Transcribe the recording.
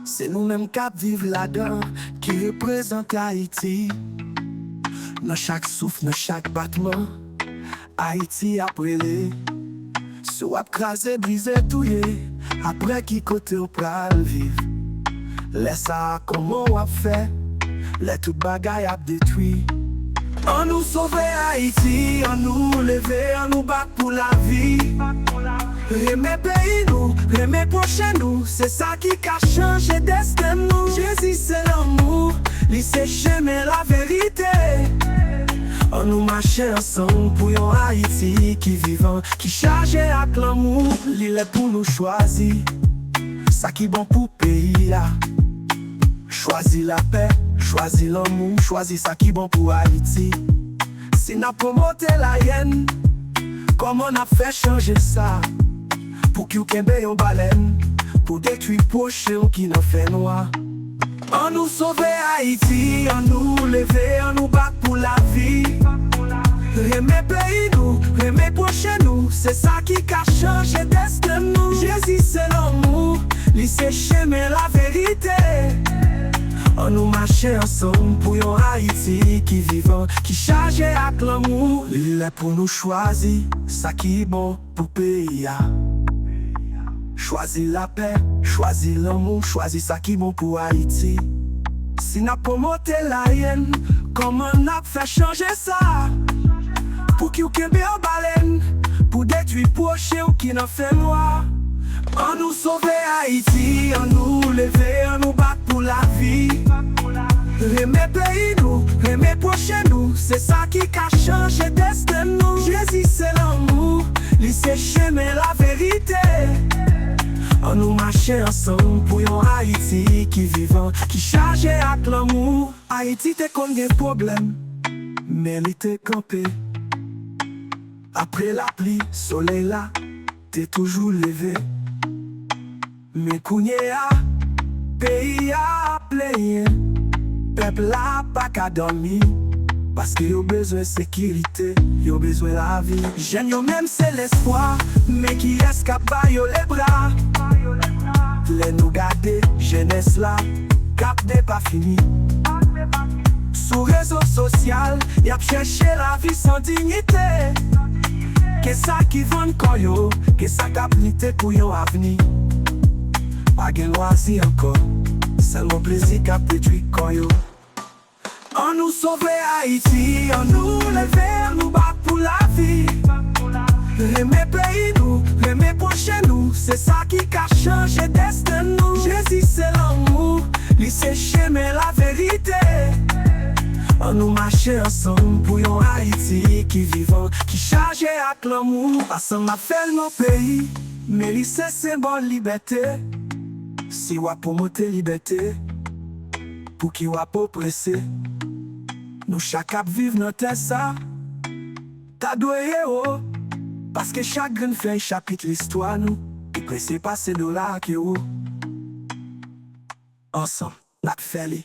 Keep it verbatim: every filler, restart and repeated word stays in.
Se nou menm k ap viv ladan, ki reprezante Ayiti. Nan chak souf, nan chak batman, Ayiti ap rele. Si w ap kraze, brize, touye, apre ki kote w pral viv? Lè sa a, kòman w ap fè? Lè tout bagay ap detwi. Annou sove Ayiti, annou leve, annou bat pou lavi. Renmen peyi nou, renmen pwochen nou, se sa ki ka chanje desten nou. Jezi se lanmou, li se chemen, laverite. Annou mache ansanm pou yon Ayiti ki vivan, ki chaje ak lanmou. Li lè pou nou chwazi sa ki bon pou peyi a. Chwazi lapè, chwazi lanmou, chwazi sa ki bon pou Ayiti. Si n ap pwomote layèn, kòman n ap fè chanje sa? Pouki w kenbe yon balèn pou detwi pwochen w ki nan fènwa? Annou sove Ayiti, annou leve, annou bat pou lavi. Renmen peyi nou, renmen pwochen nou, se sa ki ka chanje desten nou. Jezi se lanmou, li se chemen, laverite. Annou mache ansanm pou yon Ayiti ki vivan, ki chaje ak lanmou. Li lè pou nou chwazi sa ki bon pou peyi a. Chwazi lapè, chwazi lanmou, chwazi sa ki bon pou Ayiti. Si n ap pwomote layèn, kòman n ap fè chanje sa? Pouki w kenbe yon balèn pou detwi pwochen w ki nan fènwa? Annou sove Ayiti, annou leve, annou bat pou lavi. Renmen peyi nou, renmen pwochen nou, se sa ki ka chanje desten nou. Jezi se lanmou, li se chemen, laverite. Annou mache ansanm pou yon Ayiti ki vivan, ki chaje ak lanmou. Ayiti te konn gen pwoblèm, men li te kanpe. Apre lapli, solèy la te toujou leve. Men kounye a, peyi a ap plenyen. Pèp la pa ka dòmi, paske yo bezwen sekirite, yo bezwen lavi. Jèn yo menm se lespwa, men kiyès k ap ba yo lebra? Lè nou gade jenès la k ap depafini sou rezo sosyal, y ap chèche lavi san diyite. Ke sa ki vann kò yo, ke sa k ap lite pou yon avni. Pa gen lwazi ankò, sèlman plezi k ap detwi kò yo. Annou sove Ayiti, annou leve, annou bat pou lavi. Renmen peyi nou, renmen pwochen nou, se sa ki ka chanje desten nou. Jezi se lanmou, li se chemen, laverite. Annou mache ansanm pou yon Ayiti ki vivan, ki chaje ak lanmou. Ansanm n ap fè l yon peyi, men li se senbòl libète. Si w ap pwomote libète, pouki w ap oprese? Nou chak ap viv nan tè sa, ta dwe ewo, paske chak grenn fèy chapit listwa nou pi presye pase dola ak ewo. Ansanm, n ap fè li.